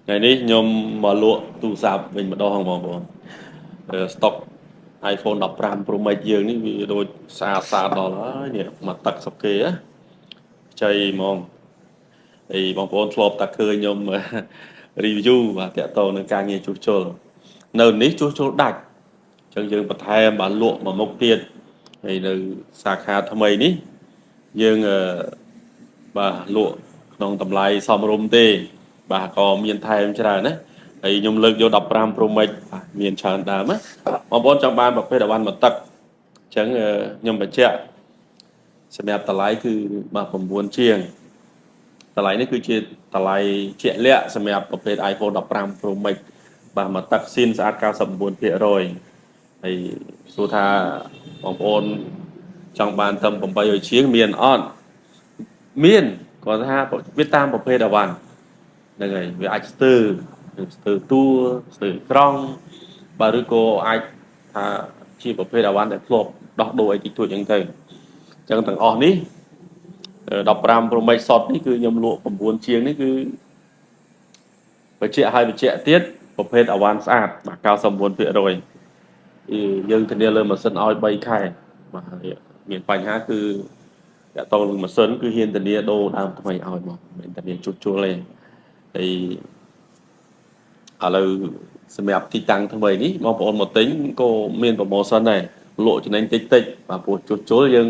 ថ្ងៃនេះខ្ញុំមកលក់ទូរស័ព្ទវិញម្ដងបងប្អូនស្តុក iPhone 15 Pro Max យើងនេះវាដូចស្អាតស្អាតដល់ហើយនេះមកទឹកសុកគេខ្ចីហ្មងហើយបងប្អូនធ្លាប់តែឃើញខ្ញុំ review បាទតាក់ទងនឹងការងារជួសជុលនៅនេះជួសជុលដាច់អញ្ចឹងយើងបន្ថែមបាទលក់មួយមុខទៀតហើយនៅសាខាថ្មីនេះយើងបាទលក់ក្នុងតម្លៃសមរម្យទេ បាទក៏មានថែមច្រើនណាហើយខ្ញុំលើកយក15 Pro Max បាទមានច្រើនដើមណាបងប្អូនចង់បានប្រភេទអីវ៉ាន់មួយទឹកអញ្ចឹងខ្ញុំបញ្ជាក់សម្រាប់តម្លៃគឺបាទ9ជាងតម្លៃនេះគឺជាតម្លៃជាក់លាក់សម្រាប់ប្រភេទ iPhone 15 Pro Max បាទមួយទឹកស៊ីនស្អាត99%ហើយសួរថាបងប្អូនចង់បានត្រឹម800ជាងមានអត់មានគាត់ថាវាតាមប្រភេទអីវ៉ាន់ហ្នឹងហើយវាអាចស្ទើរស្ទើរតួស្ទើរក្រង់បាទឬក៏អាចថាជាប្រភេទអីវ៉ាន់ដែលធ្លាប់ដោះដូរអីតិចតួចអញ្ចឹងទៅអញ្ចឹងទាំងអស់នេះ15 Pro Max សុទ្ធនេះគឺខ្ញុំលក់9ជាងនេះគឺបញ្ជាក់ឲ្យបញ្ជាក់ទៀតប្រភេទអីវ៉ាន់ស្អាតបាទ99%យើងធានាលើម៉ាស៊ីនឲ្យ3ខែបាទមានបញ្ហាគឺតាក់ទងនឹងម៉ាស៊ីនគឺហ៊ានធានាដូរដើមថ្មីឲ្យមកមិនធានាជួសជុលទេហើយឥឡូវសម្រាប់ទីតាំងថ្មីនេះបងប្អូនមកទិញក៏មាន promotion ដែរលក់ចំណេញតិចតិចបាទព្រោះជួសជុលយើង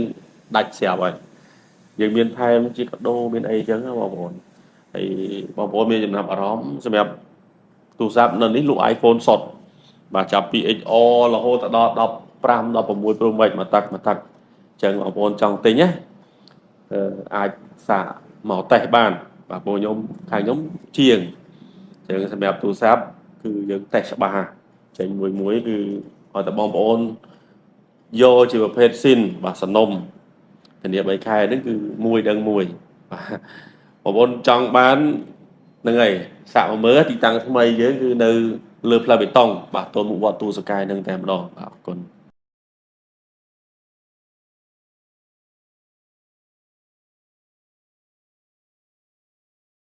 ដាច់ស្រាប់ហើយយើងមានថែមជាកាដូមានអីចឹងបងប្អូនហើយបងប្អូនមានចំណាប់អារម្មណ៍សម្រាប់ទូរស័ព្ទនៅនេះលក់ iPhone សុទ្ធបាទចាប់ពី XR រហូតដល់15 16 Pro Max មួយទឹកមួយទឹកអញ្ចឹងបងប្អូនចង់ទិញណាអាចសាកមកតេស្តបានបាទព្រោះខ្ញុំខាងខ្ញុំជាងអញ្ចឹងសម្រាប់ទូរស័ព្ទគឺយើងតេស្តច្បាស់ចេញមួយមួយគឺឲ្យតែបងប្អូនយកជាប្រភេទស៊ីនបាទសនំធានា3ខែហ្នឹងគឺមួយដឹងមួយបាទបងប្អូនចង់បានហ្នឹងហើយសាកមកមើលទីតាំងថ្មីយើងគឺនៅលើផ្លូវបេតុងបាទទល់មុខវត្តទូសកែនឹងតែម្ដងបាទអរគុណ។